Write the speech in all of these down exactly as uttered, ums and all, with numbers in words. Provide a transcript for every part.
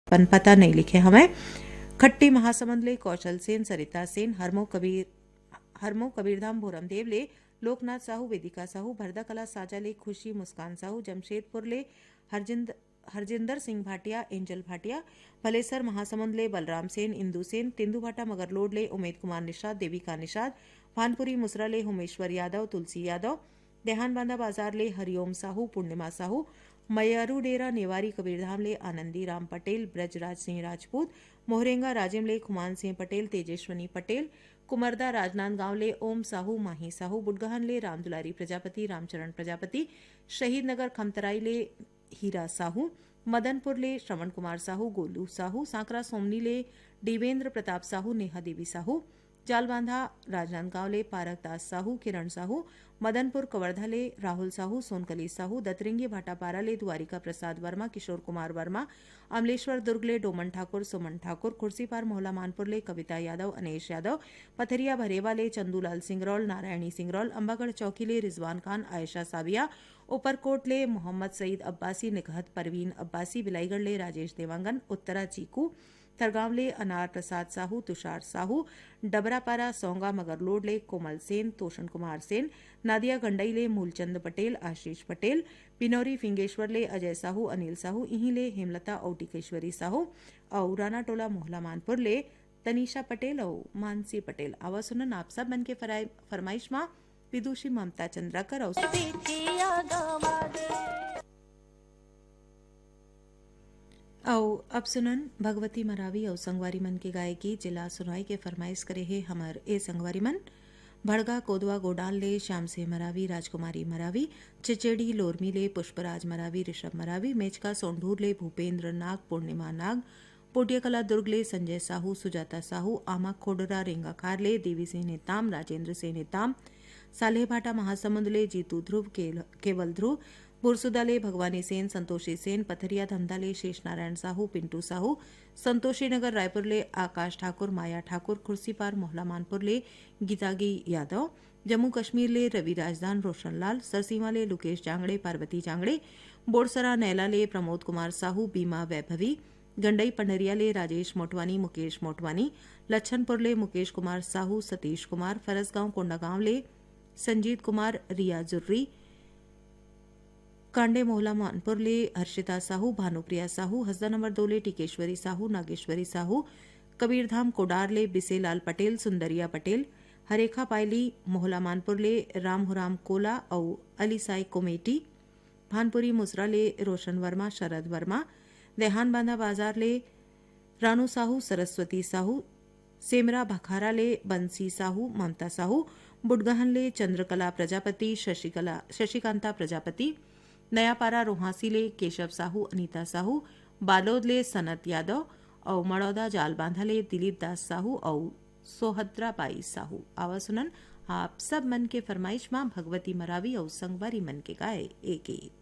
अपन पता नइ लिखे हवय। खट्टी महासमुंद ले कौशल सेन, सरिता सेन, हरमो कबीर, हरमो कबीरधाम भोरमदेव ले लोकनाथ साहू, वेदिका साहू, भरदा कला साजा ले खुशी मुस्कान साहू, जमशेदपुर ले हरजिंद-, हरजिंदर सिंह भाटिया, एंजल भाटिया, भलेसर महासमुंद ले बलराम सेन, इंदु सेन, तेंदूभाटा मगरलोड ले उमेद कुमार निषाद, देविका निषाद, भानपुरी मुसरा ले होमेश्वर यादव, तुलसी यादव, देहानबांधा बाजार ले हरिओम साहू, पूर्णिमा साहू, मयारू डेरा नेवारी कबीरधाम ले आनंदी राम पटेल, ब्रजराज सिंह राजपूत, मोहरेंगा राजिम ले खुमान सिंह पटेल, तेजेश्वनी पटेल, कुमरदा राजनांदगांव ले ओम साहू, माही साहू, बुडगहन ले रामदुलारी प्रजापति, रामचरण प्रजापति, शहीद नगर खमतराई ले हीरा साहू, मदनपुर ले श्रवण कुमार साहू, गोलू साहू, सांकरा सोमनी ले देवेंद्र प्रताप साहू, नेहा देवी साहू, जालबांधा राजनांदगांव ले पारक दास साहू, किरण साहू, मदनपुर कवर्धा ले राहुल साहू, सोनकली साहू, दतरिंगी भाटापारा ले द्वारिका प्रसाद वर्मा, किशोर कुमार वर्मा, अमलेश्वर दुर्ग ले डोमन ठाकुर, सुमन ठाकुर, खुर्सीपार मोहला मानपुर ले कविता यादव, अनेश यादव, पथरिया भरेवा ले चंदूलाल सिंगरौल, नारायणी सिंगरौल, अंबागढ़ चौकी ले रिजवान खान, आयशा साबिया, उपरकोट ले मोहम्मद सईद अब्बासी, निकहत परवीन अब्बासी, बिलाईगढ़ ले राजेश देवांगन, उत्तरा चीकू, थरगांव ले अनार प्रसाद साहू, तुषार साहू, डबरापारा सौंगा मगरलोड ले कोमल सेन, तोषण कुमार सेन, नादिया गंडई ले मूलचंद पटेल, आशीष पटेल, पिनौरी फिंगेश्वर ले अजय साहू, अनिल साहू, इहीं ले हेमलता अउ टिकेश्वरी साहू अउ रानाटोला मोहला मानपुर ले तनीषा पटेल अउ मानसी पटेल। आवा सुनन आप सब मन के फराई-, फरमाइश मा विदुषी ममता चंद्राकर अउ बिछिया गवा दे। अउ अब सुनन भगवती मरावी अउ संगवारी मन के गाए गीत, जेला सुनवाई के फरमाइश करे हे हमर ए संगवारी मन। भड़गा कोदवा गोडाल ले श्याम सिंह मरावी, राजकुमारी मरावी, चिचेड़ी लोरमी ले पुष्पराज मरावी, ऋषभ मरावी, मेचका सोंढूर ले भूपेंद्र नाग, पूर्णिमा नाग, पोटियाकला दुर्ग ले संजय साहू, सुजाता साहू, आमा खोडरा रेंगाखार ले देवी सिंह नेताम, राजेंद्र सिंह नेताम, साल्हेभाटा महासमुंद ले जीतू ध्रुव, केल-, केवल ध्रुव, बुरसुदा ले भगवानी सेन, संतोषी सेन, पथरिया धमधा ले शेष नारायण साहू, पिंटू साहू, संतोषी नगर रायपुर ले आकाश ठाकुर, माया ठाकुर, खुर्सीपार मोहला मानपुर ले गीतागी यादव, जम्मू कश्मीर ले रवि राजदान, रोशन लाल, सरसीमा ले लुकेश जांगड़े, पार्वती जांगड़े, बोरसरा नैला ले प्रमोद कुमार साहू, बीमा वैभवी, गंडई पंडरिया ले राजेश मोटवानी, मुकेश मोटवानी, लच्छनपुर ले मुकेश कुमार साहू, सतीश कुमार, फरसगांव कोंडागांव ले संजीत कुमार, रिया जुर्री, कांडे मोहला मानपुर ले हर्षिता साहू, भानुप्रिया साहू, हसदा नंबर दो ले टिकेश्वरी साहू, नागेश्वरी साहू, कबीरधाम कोडार ले बिसेलाल पटेल, सुंदरिया पटेल, हरेखा पायली मोहला मानपुर ले रामहुराम कोला अउ अलीसाई कोमेटी, भानपुरी मुसरा ले रोशन वर्मा, शरद वर्मा, देहानबांधा बाजार ले रानू साहू, सरस्वती साहू, सेमरा भखारा ले बंसी साहू, ममता साहू, बुडगहन ले चंद्रकला प्रजापति, शशिकला, शशिकांता प्रजापति, नयापारा रोहासी ले केशव साहू, अनीता साहू, बालोद ले सनत यादव अउ मड़ौदा जालबांधा ले दिलीप दास साहू अउ सोहद्रा बाई साहू। आवा सुनन आप सब मन के फरमाइश मा भगवती मरावी अउ संगवारी मन के गाए ए गीत।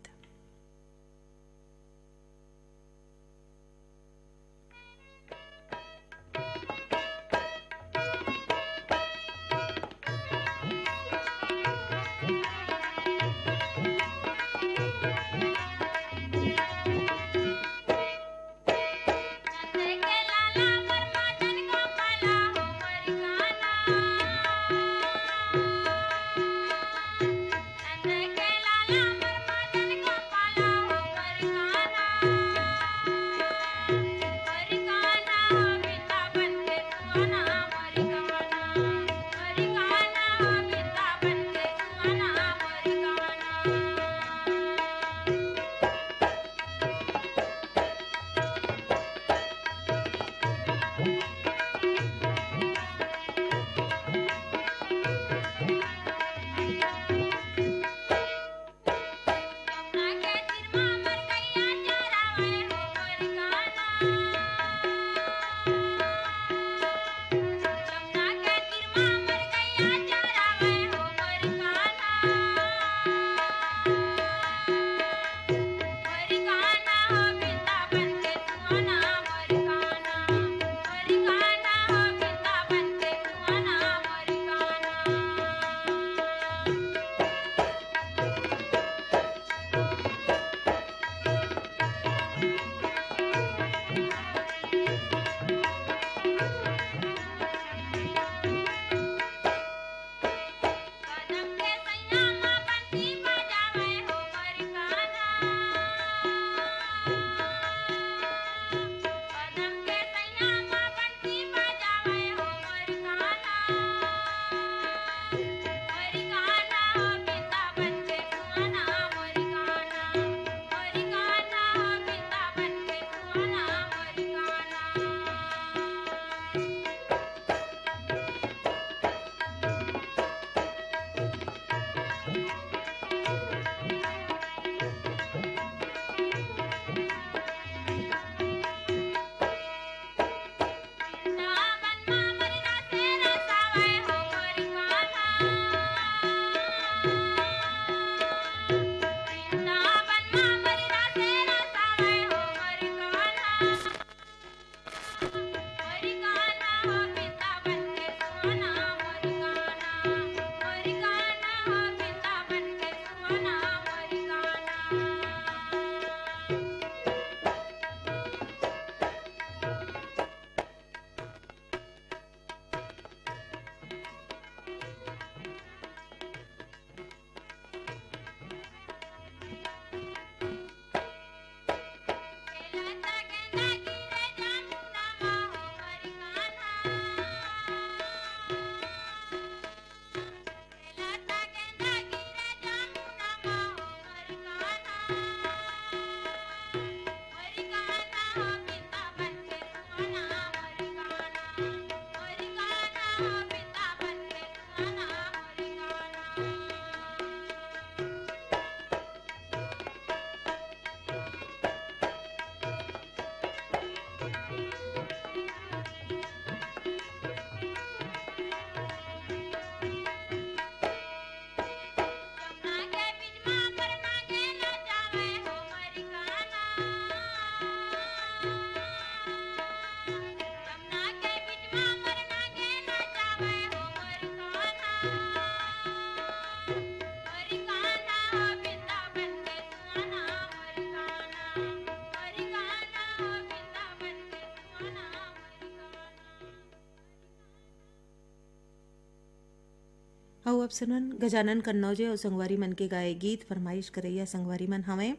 अब सुनन गजानन कन्नौजे अउ संगवारी मन के गाए गीत। फरमाइश करइया संगवारी मन हवंय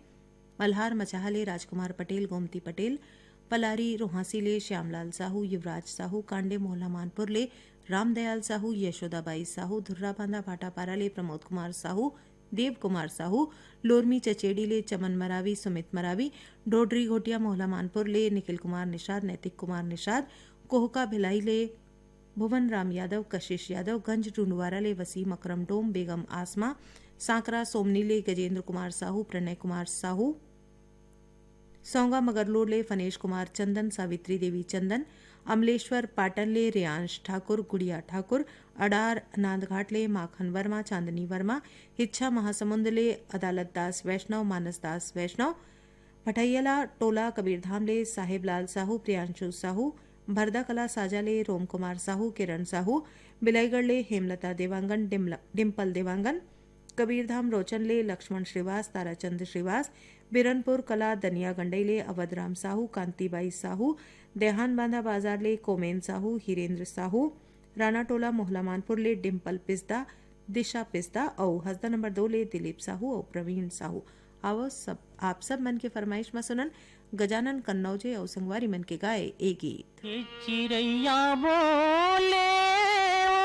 मल्हार मचहा ले राजकुमार पटेल, गोमती पटेल, पलारी रोहासी ले श्यामलाल साहू, युवराज साहू, कांडे मोहला मानपुर ले रामदयाल साहू, यशोदाबाई साहू, धुर्राबांधा भाटापारा ले प्रमोद कुमार साहू, देव कुमार साहू, लोरमी चचेड़ी ले चमन मरावी, सुमित मरावी, ढोडरी घोटिया मोहला मानपुर ले निखिल कुमार निषाद, नैतिक कुमार निषाद, कोहका भिलाई ले भुवन राम यादव, कशिश यादव, गंज डुंडवारा ले वसीम अकरम डोम, बेगम आसमा, सांकरा सोमनी ले गजेंद्र कुमार साहू, प्रणय कुमार साहू, सौंगा मगरलोड ले फनेश कुमार चंदन, सावित्री देवी चंदन, अमलेश्वर पाटन ले रेयांश ठाकुर, गुड़िया ठाकुर, अडार नांदघाट ले माखन वर्मा, चांदनी वर्मा, हिच्छा महासमुंद ले अदालत दास वैष्णव, मानस दास वैष्णव, भटैयाला टोला कबीरधाम ले साहेबलाल साहू, प्रियांशु साहू, भरदा कला साजा ले रोम कुमार साहू, किरण साहू, बिलाईगढ़ ले हेमलता देवांगन, डिमल-, डिम्पल देवांगन, कबीरधाम रोचन ले लक्ष्मण श्रीवास, ताराचंद श्रीवास, बिरनपुर कला दनिया गंडई ले अवधराम साहू, कांतिबाई साहू, देहान बांधा बाजार ले कोमेन साहू, हिरेंद्र साहू, रानाटोला मोहला मानपुर ले डिम्पल पिस्दा, दिशा पिस्दा अउ हसदा नंबर दो ले दिलीप साहू अउ प्रवीण साहू। आवो सब, आप सब मन के फरमाइश म सुनन गजानन कन्नौजे अउ संगवारी मन के गाए ए गीत। ये चिरैया बोले ओ,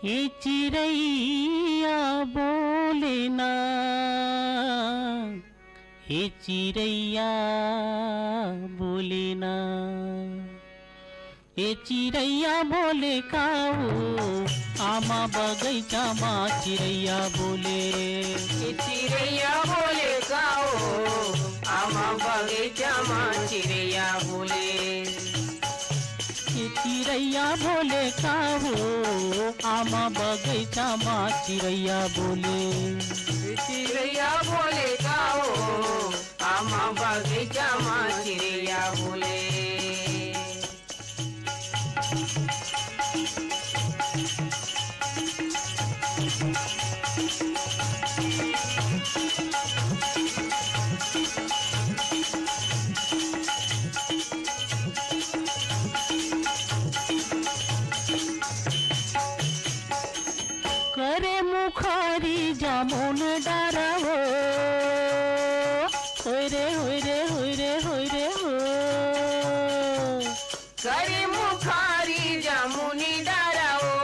ये चिरैया बोले ना, ये चिरैया बोले ना। ए चिरैया बोले का ओ, आमा बगैचा मा चिरैया बोले। ए चिरैया बोले का ओ, आमा बगैचा मा चिरैया बोले। ए चिरैया बोले का ओ, आमा बगैचा मा चिरैया बोले। ए चिरैया बोले का ओ, आमा बगैचा मा चिरैया बोले। करे मुखारी जामुन डारा हो, होय रे, होय रे, होय रे, होय रे हो। करे मुखारी जामुनी डारा हो।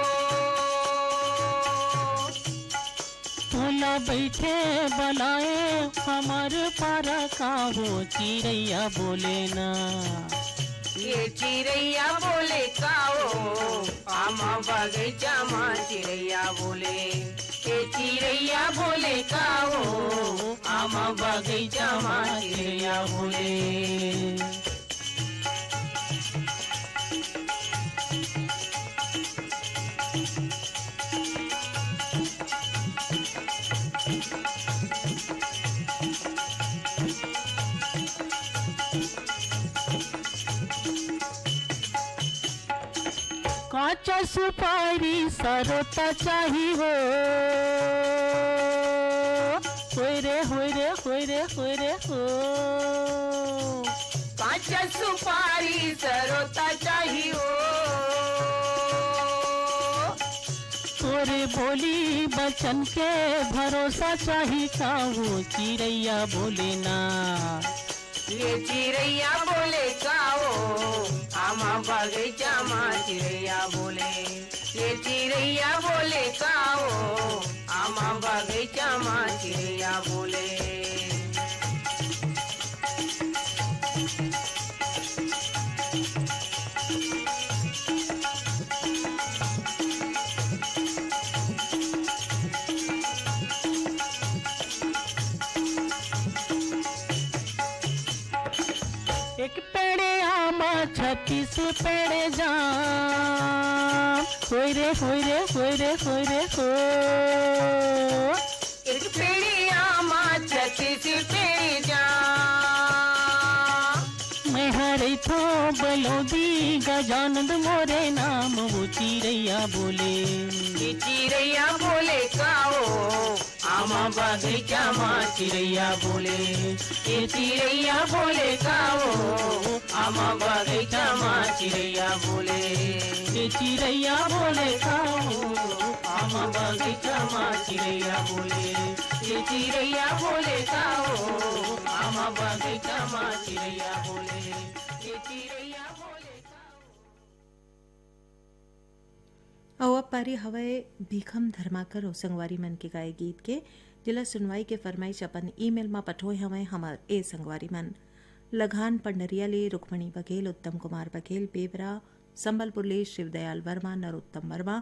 ओला बैठे बलाए हमर पारा का हो, चिरैया बोले ना। ये चिरैया बोले का ओ, आमा बगैचा मा चिरैया बोले। ये चिरैया बोले का ओ, आमा बगैचा मा चिरैया बोले। काचा सुपारी सरोता चाही हो। होय रे, होय रे, होय रे, होय रे हो। काचा सुपारी सरोता चाही हो। तोरे बोली बचन के भरोसा चाही का ओ, चिरैया बोले ना। ये चिरैया बोले का ओ, आमा बगैचा मा चिरैया बोले। ये चिरैया बोले का ओ, आमा बगैचा मा चिरैया बोले। एक पेड़े आमा छत्तीस पेड़े जाम। होय रे, होय रे, होय रे, होय रे हो। एक पेड़े आमा छत्तीस पेड़े जाम। मैं हरे थो बलोदी गजानंद मोरे नाम, ओ चिरैया बोले। ए चिरैया बोले का ओ, आमा बगीचा मा चिरैया बोले, ए चिरैया बोले का ओ। आमा बगीचा मा चिरैया बोले, ए चिरैया बोले का ओ। आमा बगीचा मा चिरैया बोले, ए चिरैया बोले का ओ। आमा बगीचा मा चिरैया बोले, ए चिरैया बोले का ओ। अउ अब पारी हवय भीखम धर्माकर अउ संगवारी मन के गाए गीत के, जेला सुनवाई के फरमाइश अपन ईमेल म पठोए हवय हमर ए संगवारी मन। लघान पंडरिया ले रुक्मणी बघेल, उत्तम कुमार बघेल, पेबरा संबलपुर ले शिवदयाल वर्मा, नरोत्तम वर्मा,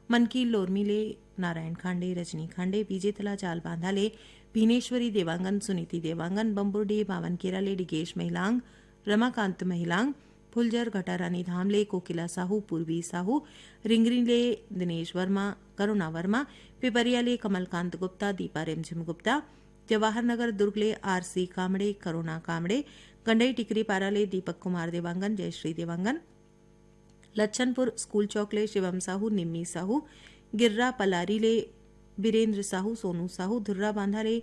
मनकी लोरमी ले नारायण खांडे, रजनी खांडे, बीजेतला जाल बांधा ले भीनेश्वरी देवांगन, सुनीति देवांगन, बम्बुरडी बावनकेरा ले डिगेश महिलांग, रमाकांत महिलांग, फुलझर घटारानी धाम ले कोकिला साहू, पूर्वी साहू, रिंगरी ले दिनेश वर्मा, करुणा वर्मा, पिपरिया ले कमलकांत गुप्ता, दीपा रिमझिम गुप्ता, जवाहर नगर दुर्ग ले आरसी कामड़े, करुणा कामड़े, गंडई टिकरी पारा ले दीपक कुमार देवांगन, जयश्री देवांगन, लच्छनपुर स्कूल चौक ले शिवम साहू, निम्मी साहू, गिर्रा पलारी ले बीरेंद्र साहू, सोनू साहू, धुर्रा बांधा ले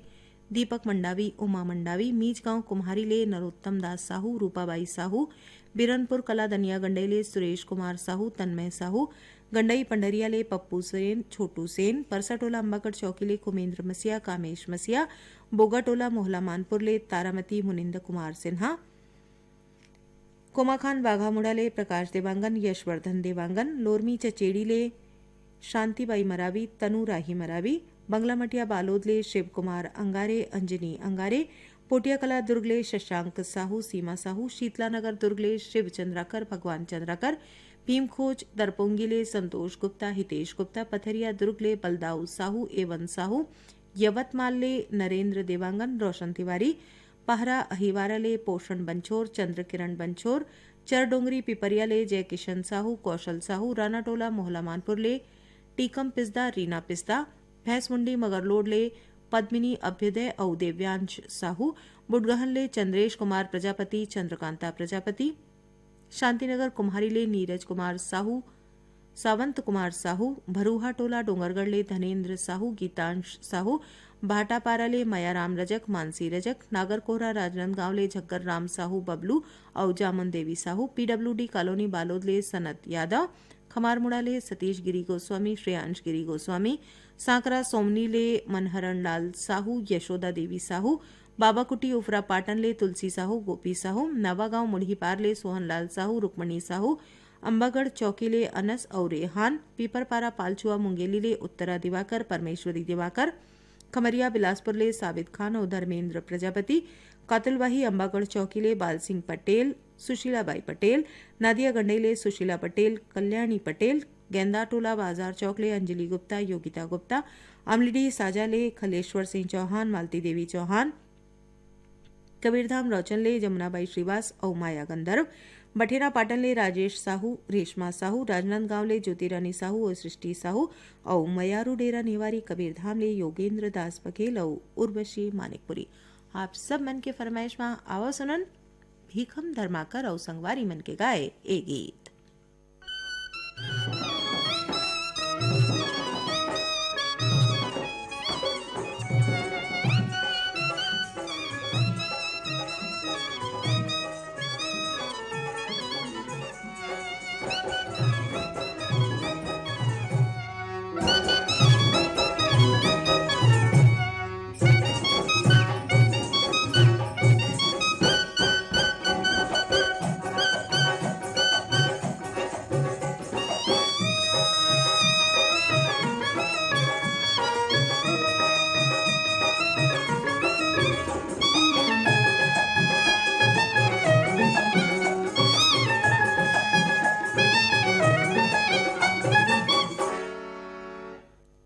दीपक मंडावी, उमा मंडावी, मीजगांव कुम्हारी ले नरोत्तम दास साहू, रूपाबाई साहू, बिरनपुर कला दनिया गंडई ले सुरेश कुमार साहू, तन्मय साहू, गंडई पंडरिया ले पप्पू सेन, छोटू सेन, परसाटोला अम्बागढ़ चौकी ले कुमेंद्र मसिया, कामेश मसिया, बोगाटोला मोहला मानपुर ले तारामती मुनिंद कुमार सिन्हा, कोमाखान बाघामुड़ा ले प्रकाश देवांगन, यशवर्धन देवांगन, लोरमी चचेड़ी ले शांतिबाई मरावी, तनु राही मरावी, बंगलामटिया बालोद ले शिव कुमार अंगारे, अंजनी अंगारे, पोटियाकला दुर्ग ले शशांक साहू, सीमा साहू, शीतला नगर दुर्ग ले शिव चंद्राकर, भगवान चंद्राकर, भीमखोज दरपोंगी ले संतोष गुप्ता, हितेश गुप्ता, पथरिया दुर्ग ले बलदाऊ साहू, एवन साहू, यवतमाल ले नरेंद्र देवांगन, रोशन तिवारी, पहरा अहिवारा ले पोषण बंछोर, चंद्र किरण बंछोर, चरडोंगरी पिपरिया ले जय किशन साहू, कौशल साहू, रानाटोला मोहला मानपुर ले टीकम पिस्दा, रीना पिस्दा, भैंसमुंडी मगरलोड ले पद्मिनी अभ्युदय अउ देव्यांश साहू, बुडगहन ले चंद्रेश कुमार प्रजापति, चंद्रकांता प्रजापति, शांतिनगर कुम्हारी ले नीरज कुमार साहू, सावंत कुमार साहू, भरूहा टोला डोंगरगढ़ ले धनेंद्र साहू, गीतांश साहू, भाटापारा ले मयाराम रजक, मानसी रजक, नागरकोहरा राजनांदगांव ले झग्गर राम साहू बबलू अउ जामुन देवी साहू, पीडब्ल्यूडी कॉलोनी बालोद ले सनत यादव, खमारमुड़ा ले सतीश गिरी गोस्वामी, श्रेयांश गिरी गोस्वामी, सांकरा सोमनी ले मनहरण लाल साहू, यशोदा देवी साहू, बाबाकुटी उफरा पाटन ले तुलसी साहू, गोपी साहू, नवागांव मुढ़ीपार ले सोहनलाल साहू, रुक्मणी साहू, अम्बागढ़ चौकी ले अनस अउ रेहान, पीपरपारा पालछुआ मुंगेली ले उत्तरा दिवाकर, परमेश्वरी दिवाकर, खमरिया बिलासपुर ले साबित खान अउ धर्मेंद्र प्रजापति, कातुलवाही अम्बागढ़ चौकी ले बाल सिंह पटेल, सुशीला बाई पटेल, नादिया गंडई ले सुशीला पटेल, कल्याणी पटेल, गेंदाटोला बाजार चौक ले अंजलि गुप्ता, योगिता गुप्ता, अमलीडीह साजा ले खलेश्वर सिंह चौहान, मालती देवी चौहान, कबीरधाम रौचन ले जमुनाबाई श्रीवास अउ माया गंधर्व, बठेना पाटन ले राजेश साहू, रेशमा साहू, राजनांदगांव ले ज्योतिरानी साहू अउ सृष्टि साहू अउ मयारू डेरा नेवारी कबीरधाम ले योगेंद्र दास बघेल अउ उर्वशी मानिकपुरी। आप सब मन के फरमाइश मा आवा सुनन भीखम धर्माकर अउ संगवारी मन के गाए ए गीत।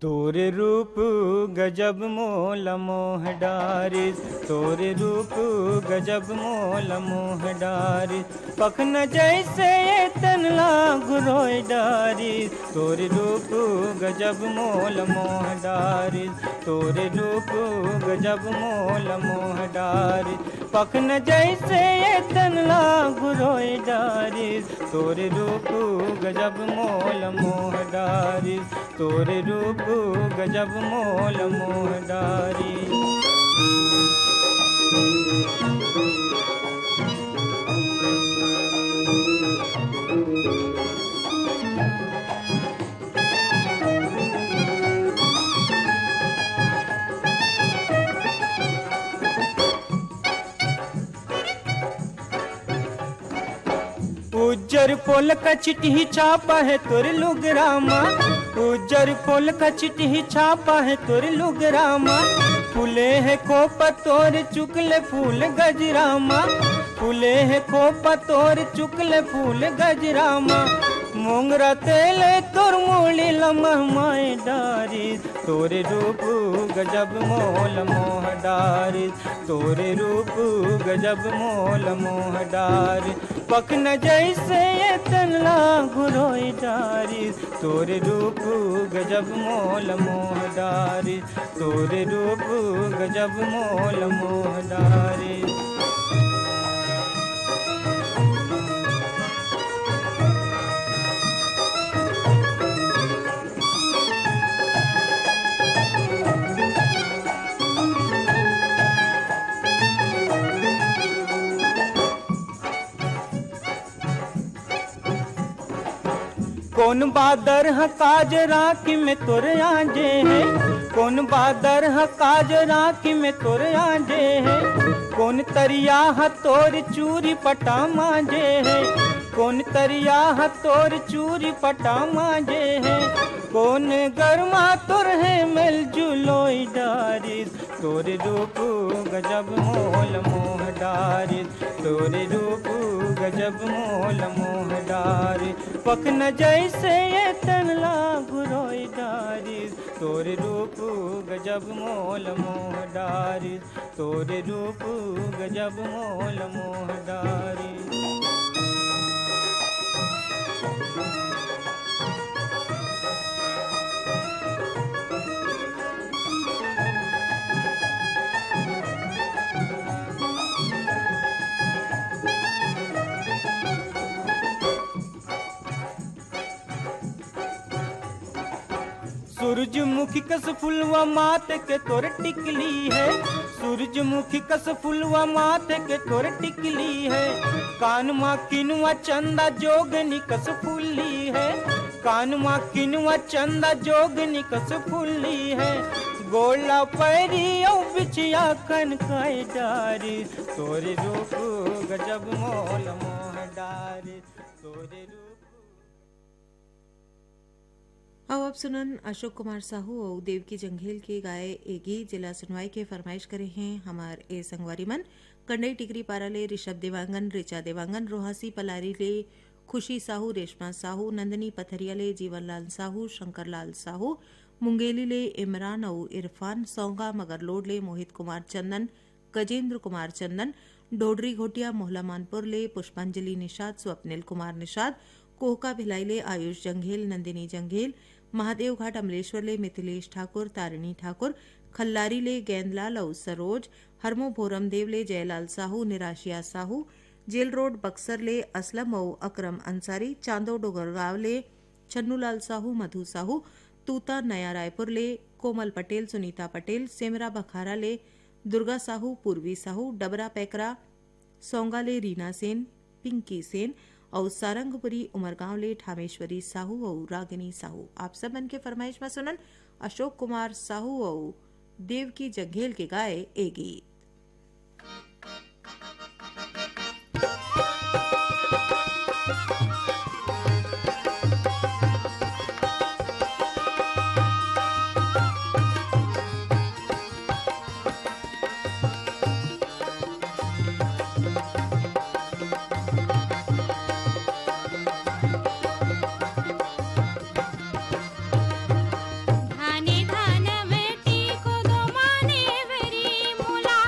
तोर रूप गजब मोल मोह डारिस, तोर रूप गजब मोल मोह डारिस। पखना जैसे ये तन ला गुरोय डारिस, तोर रूप गजब मोल मोह डारिस, तोर रूप गजब मोल मोह डारिस। पखना जैसे ये तन ला गुरोय डारिस, तोर रूप गजब मोल मोह डारिस, तोर रूप गजब मोल मोह मोह डारी। उज्जर पोल कचटही छापा हे तोर लुगरा मा, उज्जर पोल कचटही छापा हे तोर लुगरा मा। फूले हे खोपा तोर चुकले फूल गजरा मा, फूले हे खोपा तोर चुकले फूल गजरा मा। मोंगरा तेल तोर मुड़ी ल महमाय डारिस, तोरे रूप गजब मोल मोह डारिस, तोरे रूप गजब मोल मोह डारिस। पखना जइसे ये तन ला घुरोय डारिस, तोरे रूप गजब मोल मोह डारिस, तोरे रूप गजब मोल मोह डारिस। कोन बादर ह काज राखी में तोर आजे हे, कोन बादर ह काज राखी में तोर आजे हे। कोन तरिया ह तोर चूरी पटा मांजे हे, कोन तरिया ह तोर चूरी पटा मांजे हे। कोन गरमा तोर हे मेल जुलोय डारिस, तोर रूप गजब मोल मोह डारिस, तोर रूप गजब मोल मोह डारिस। पखना जइसे ये तन ला घुरोय डारिस, तोर रूप गजब मोल मोह डारिस, तोर रूप गजब मोल मोह डारिस। सूरजमुखी कस फुलवा माथे के तोर टिकली हे, सूरजमुखी कस फुलवा माथे के तोर टिकली हे। कान मा किनवा चंदा जोगनी कस फुल्ली हे, कान मा किनवा चंदा जोगनी कस फुल्ली हे। गोड़ ला पैरी अउ बिछिया खनकाय डारिस, तोर रूप गजब मोल मोह डारिस, तोर रूप। अउ अब सुनन अशोक कुमार साहू अउ देवकी जंघेल के गाए ए गीत, जेला सुनवाई के फरमाइश करे हें हमर ए संगवारी मन। कंडई टिकरी पारा ले ऋषभ देवांगन, ऋचा देवांगन, रोहासी पलारी ले खुशी साहू, रेशमा साहू, नंदनी पथरिया ले जीवनलाल साहू, शंकरलाल साहू, मुंगेली ले इमरान अउ इरफान, सौंगा मगरलोड ले मोहित कुमार चंदन, गजेंद्र कुमार चंदन, ढोडरी घोटिया मोहला मानपुर ले पुष्पांजलि निषाद, स्वप्निल कुमार निषाद, कोहका भिलाई ले आयुष जंघेल, नंदिनी जंघेल, महादेवघाट अमलेश्वर ले मिथिलेश ठाकुर, तारिणी ठाकुर, खल्लारी ले गैंदलाल अउ सरोज, हरमो भोरमदेव ले जयलाल साहू, निराशिया साहू, जेल रोड बक्सर ले असलम अउ अकरम अंसारी, चांदो डोगरगांव ले छन्नूलाल साहू, मधु साहू, तूता नया रायपुर ले कोमल पटेल, सुनीता पटेल, सेमरा भखारा ले दुर्गा साहू, पूर्वी साहू, डबरा पैकरा सौंगा ले रीना सेन, पिंकी सेन अउ सारंगपुरी उमरगांव ले ठामेश्वरी साहू अउ रागिनी साहू। आप सब मन के फरमाइश म सुनन अशोक कुमार साहू अउ देवकी जंघेल के गाए ए गीत। धाने धान में टीको दो माने बरी मोला।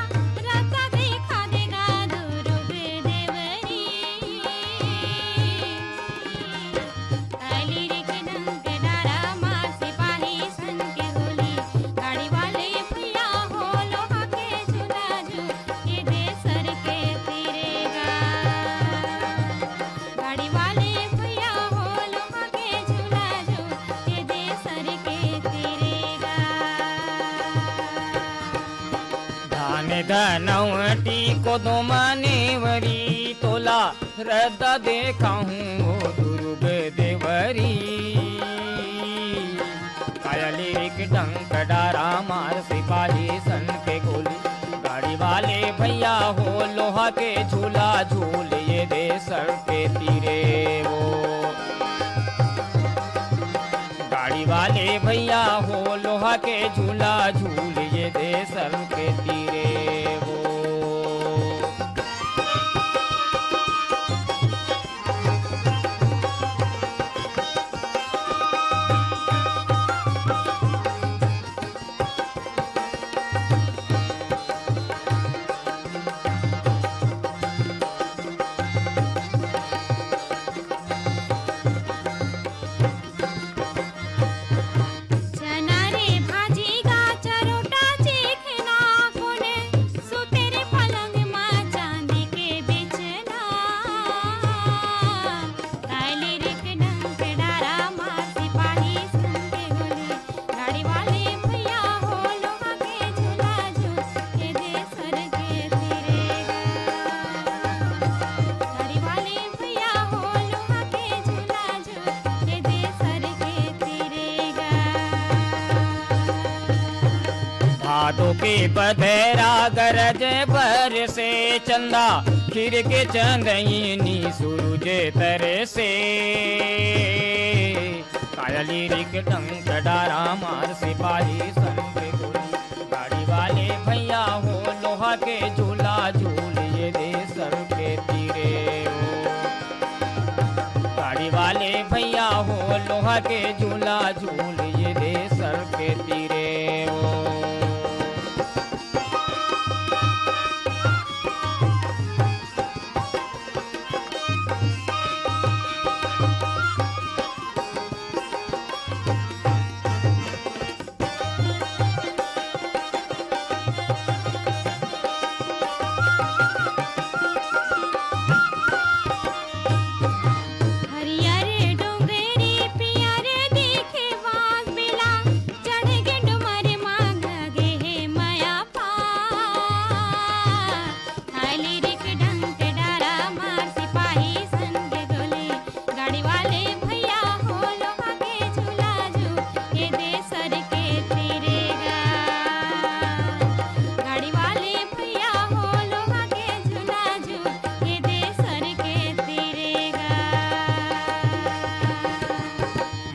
मैं धनौटी को दो मानेवरी, तोला रद्दा देखाहूँ ओ दुर्ग देवरी। कायली रिक डंक डारा मार सिपाही सन के गोली। गाड़ी वाले भैया हो लोहा के झूला झूल ये दे सर के तीरे वो। गाड़ी वाले भैया हो लोहा के झूला झूल ये दे सर के तीरे वो। चना रे भाजी गाजर रोटा चीखना कोने, सुते रे पलंग मा चांदी के बिछना। कायली रिक डंक डारा मार सिपाही सन के गोली। गाड़ी वाले भैया हो लोहा के झूला झूल ये दे सर के तीरे गा। गाड़ी वाले भैया हो लोहा के झूला झूल ये दे सर के तीरे गा। भादो के बदरा गरज बर से चंदा खिर के चंदनी सूरज तर से। कायली रिक डंक डारा मार सिपाही सन के गोली। गाड़ी वाले भैया हो लोहा के झूला झूल ये दे सर के तीरे ओ। गाड़ी वाले भैया हो लोहा के झूला झूल ये दे सर के तीरे ओ। हरियर डोंगरी पियर दिखे बांस बेला, चढ़ के डुमर मांग गे हे मया पा। थाली रिक डंक डारा मार सिपाही सन के गोली। गाड़ी वाले भैया हो लोहा के झूला झूल ये दे सर के तीरे गा। गाड़ी वाले भैया हो लोहा के झूला झूल ये दे सर के तीरे गा।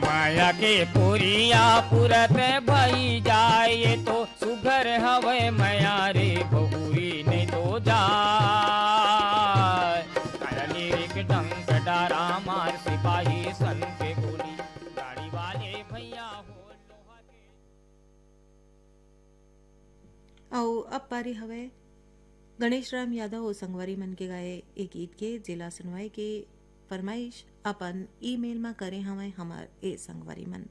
माया के पुरिया पुरत भई जाए तो सुघर हवय मया रे बहुरी नहीं तो जाय। कायली रिक डंक डारा मार सिपाही सन के गोली। गाड़ी वाले भैया हो लोहा के। अउ अब पारी हवय गणेश राम यादव अउ संगवारी मन के गाए ए गीत के, जेला सुनवाए के फरमाइश अपन ईमेल म करे हवय हमर ए संगवारी मन।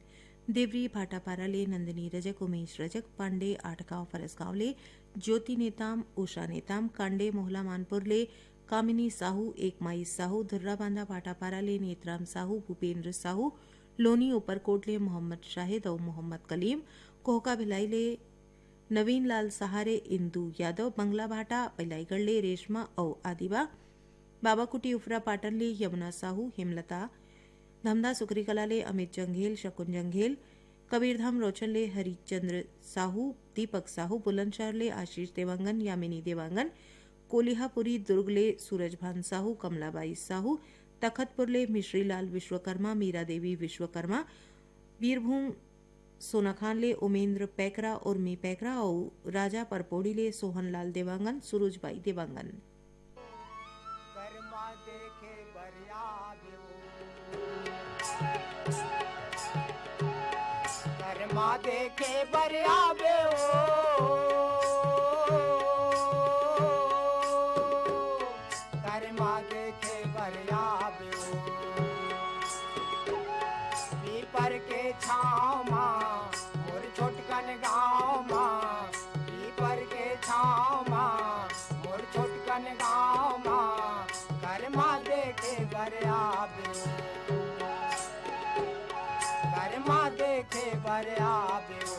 देवरी भाटापारा ले नंदिनी रजक, उमेश रजक, पांडे आठ गांव फरसगांव ले ज्योति नेताम, उषा नेताम, कांडे मोहला मानपुर ले कामिनी साहू, एकमाई साहू, धुर्राबांधा भाटापारा ले नेतराम साहू, भूपेंद्र साहू, लोनी ऊपरकोट ले मोहम्मद शाहिद अउ मोहम्मद कलीम, कोहका भिलाई ले नवीन लाल सहारे, इंदु यादव, बंगला भाटा, पैलाईगढ़ ले रेशमा अउ आदिबा, बाबाकुटी उफरा पाटन ले यमुना साहू, हेमलता, धमधा सुखरी कला ले अमित जंघेल, शकुन जंघेल, कबीरधाम रोचन ले हरिचंद्र साहू, दीपक साहू, बुलंदशहर ले आशीष देवांगन, यामिनी देवांगन, कोलिहापुरी दुर्ग ले सूरजभान साहू, कमलाबाई साहू, तखतपुर ले मिश्रीलाल विश्वकर्मा, मीरा देवी विश्वकर्मा, बीरभूम सोनाखान ले उमेंद्र पैकरा, उर्मी पैकरा अउ राजा परपोड़ी ले सोहनलाल देवांगन, सुरुजबाई देवांगन। करमा देखे बर आवे ओ। करमा देखे बर आवे ओ। करमा देखे बर आवे ओ। पीपर के छाँव मा मोर छोटकन गाँव मा। पीपर के छाँव मा मोर छोटकन गाँव मा। करमा देखे बर आवे ओ। करमा देखे बर आवे ओ।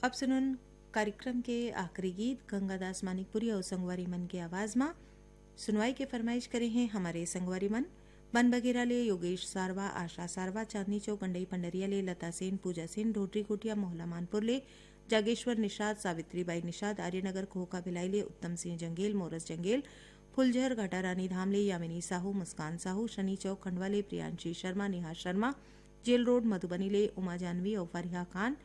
अब सुनन कार्यक्रम के आखिरी गीत गंगादास मानिकपुरी अउ संगवारी मन के आवाज म। सुनवाई के फरमाइश करे हैं हमारे संगवारी मन, बनबघेरा ले योगेश सारवा, आशा सारवा, चांदनी चौक गंडई पंडरिया ले लता सेन, पूजा सेन, ढोटरी घोटिया मोहला मानपुर ले जागेश्वर निषाद, सावित्रीबाई निषाद, आर्यनगर खोखा भिलाई ले उत्तम सिंह जंगेल, मोरस जंगेल, फुलझर घाटा रानी धाम ले यामिनी साहू, मुस्कान साहू, शनि चौक खंडवा ले प्रियांशी शर्मा, नेहा शर्मा, जेल रोड मधुबनी ले उमा जानवी अउ फरिहा खान,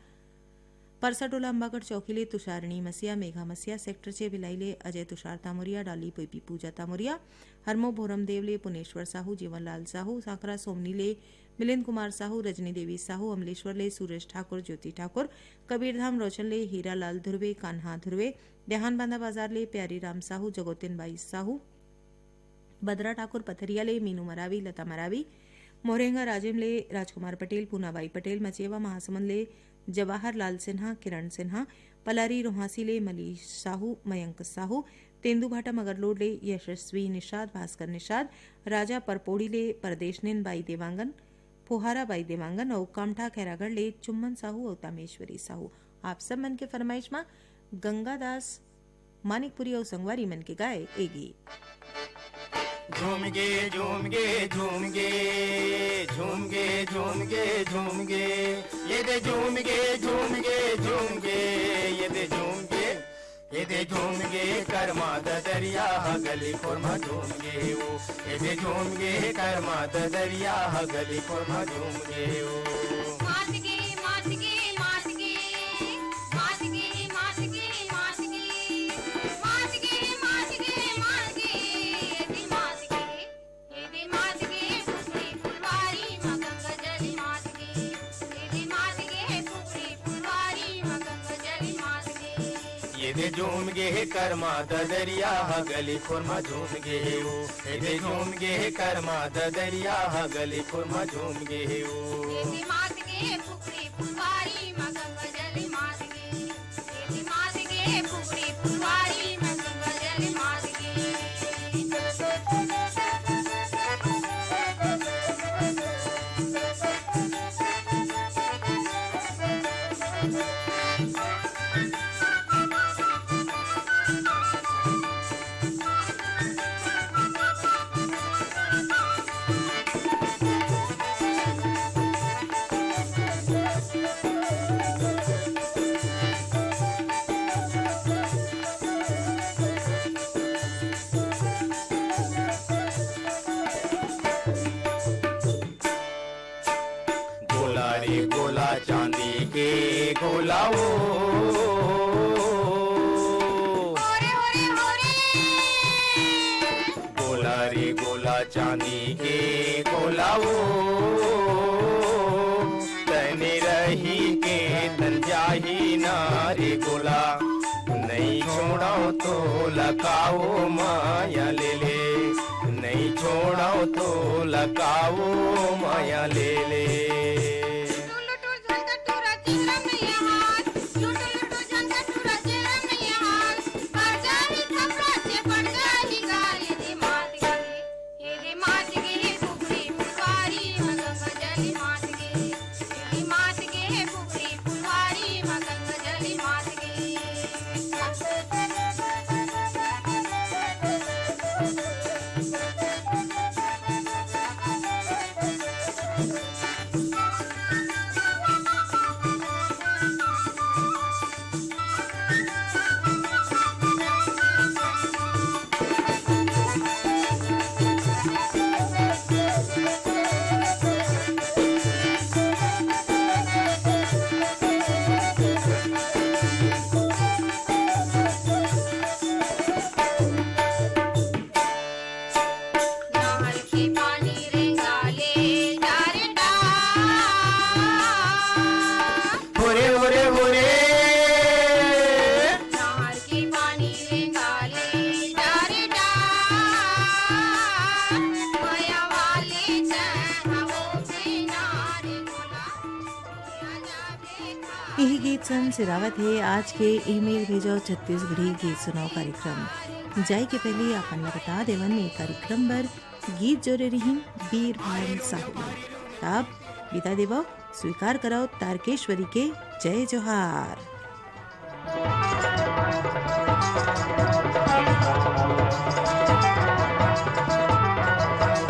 परसाटोला अम्बागढ़ चौकी ले तुषारिणी मसिया, मेघा मसिया, सेक्टर छह भिलाई ले अजय तुषार तामुरिया, डाली पीपी पूजा तामुरिया, हरमो भोरमदेव ले पुनेश्वर साहू, जीवनलाल साहू, सांकरा सोमनी ले मिलिंद कुमार साहू, रजनी देवी साहू, अमलेश्वर ले सूरज ठाकुर, ज्योति ठाकुर, कबीरधाम रोचन ले हीरालाल धुर्वे, कान्हा धुर्वे, देहानबांधा बाजार ले प्यारी राम साहू, जगोतिन बाई साहू, बदरा ठाकुर, पथरिया ले मीनू मरावी, लता मरावी, मोरेंगा राजिम ले राजकुमार पटेल, पूनाबाई पटेल, मचेवा महासमुंद ले जवाहर लाल सिन्हा, किरण सिन्हा, पलारी रोहासी ले मली साहू, मयंक साहू, तेंदूभाटा मगरलोड ले यशस्वी निषाद, भास्कर निषाद, राजा परपोड़ी ले परदेशनेन बाई देवांगन, फुहारा बाई देवांगन अउ कामठा खैरागढ़ ले चुम्मन साहू अउ तामेश्वरी साहू। आप सब मन के फरमाइश म गंगादास मानिकपुरी अउ संगवारी मन के गाए ए गीत। झूम गे, झूम गे, झूम गे, झूम गे, झूम गे, झूम गे, ये दे झूम गे, झूम गे, झूम गे, ये दे झूम गे, ये दे झूम गे, करमा ददरिया ह गली खोर म झूम गे ओ, ये दे झूम गे, करमा ददरिया ह गली खोर म झूम गे ओ। मात गे, मात गे, मात गे, मात गे, मात गे, मात गे, मात गे, मात गे, मात गे, ये दे मात गे। एदे मात गे पुपड़ी फुलवारी म गंगा जल मात गे। एदे मात गे पुपड़ी फुलवारी म गंगा जल मात गे। एदे झूम गे हे करमा ददरिया ह गली खोर म झूम गे हे ओ। एदे झूम गे हे करमा ददरिया ह गली खोर म झूम गे हे ओ। एदे मात गे पुपड़ी फुलवारी म गंगा जल मात गे। एदे मात गे पुपड़ी फुलवारी म गंगा जल मात गे। गोला रे गोला चांदी के गोला ओ। गोला रे गोला चांदी के गोला ओ। तने रही के तन जाही ना रे गोला। नई छोड़ाओ तो लकाओ माया ले ले। नई छोड़ाओ तो लकाओ माया ले ले। इही गीत संग सिरावत हे आज के ईमेल भेजो छत्तीसगढ़ी गीत सुनाओ कार्यक्रम। जाए के पहले आपन ला बता देवन, ये कार्यक्रम बर गीत जोरे रिहिन बीर भान साहू। तब विदा देवो, स्वीकार करव तारकेश्वरी के जय जोहार।